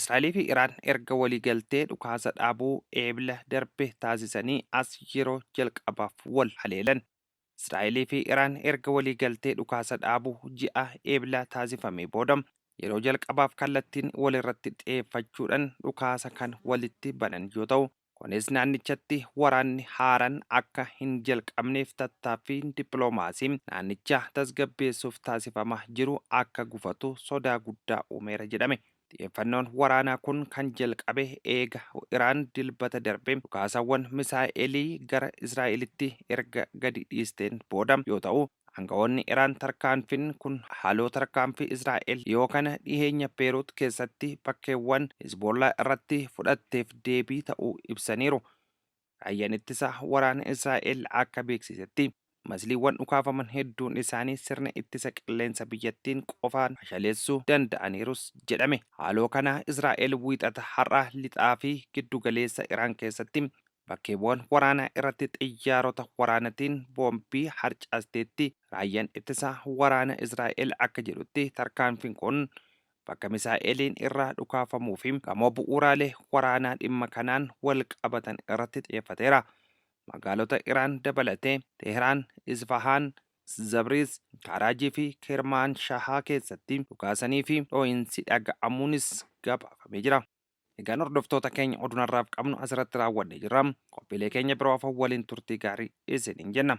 Israa'elii fi Iraan erga waliigaltee dhukaasa dhaabuu Eebla darbe taasisanii as yeroo jalqabaaf wal haleelan. Israa'elii fi Iraan erga waliigaltee dhukaasa dhaabuu ji'a Eeblaa taasifamee booda yeroo jalqabaaf kallattiin walirratti xiyyeeffachuudhaan dhukaasa kan walitti banan yoo ta'u, kunis naannichatti waraanni haaraan akka hin jalqabneef tattaaffiin dippiloomaasii naannicha tasgabbeessuuf taasifamaa jiru akka gufatu sodaa guddaa uumeera jedhame. Xiyyeeffannoon waraanaa kun kan jalqabe eega Iraan Dilbata darbe dhukaasawwan misaa'elii gara Israa'elitti erga gadi dhiisteen booda yoo ta'u, Aangawoonni Iraan tarkaanfiin kun haaloo tarkaanfii Israa'el dhiyoo kana dhiheenya Beerut keessatti bakkeewwan Hezboollaa irratti fudhatteef deebii ta'uu ibsaniiru. Raayyaan Ittisa Waraana Israa'el akka beeksisetti, masliiwwan dhukaafaman hedduun isaanii sirna ittisa qilleensa biyyattiin qofaan fashaleessuu danda'aniirus jedhame. Haaloo kana Israa'el Wiixata har'aa lixaa fi giddugaleessa Iraan keessatti Bakkeewwan waraanaa irratti xiyyaarota waraanatiin boombii harcaasteetti. Raayyaan Ittisa Waraana Israa'el akka jedhutti tarkaanfiin kun bakka misaa'eliin irraa dhukaafamuu fi gamoo bu'uuraalee waraanaa dhimma kanaan wal qabatan irratti xiyyeeffateera. Magaalota Iraan dabalatee Tehraan, Isfahaan, Zabriiz, Kaaraajii fi Kermaanshahaa keessatti dhukaasanii fi dhoohinsi dhaga'amuunis gabaafamee jira. Egaan hordoftoota keenya oduun har'aaf qabnu asirratti raawwannee jirra. Qophiilee keenya biroo hafan waliin turtii gaarii isiniin jenna.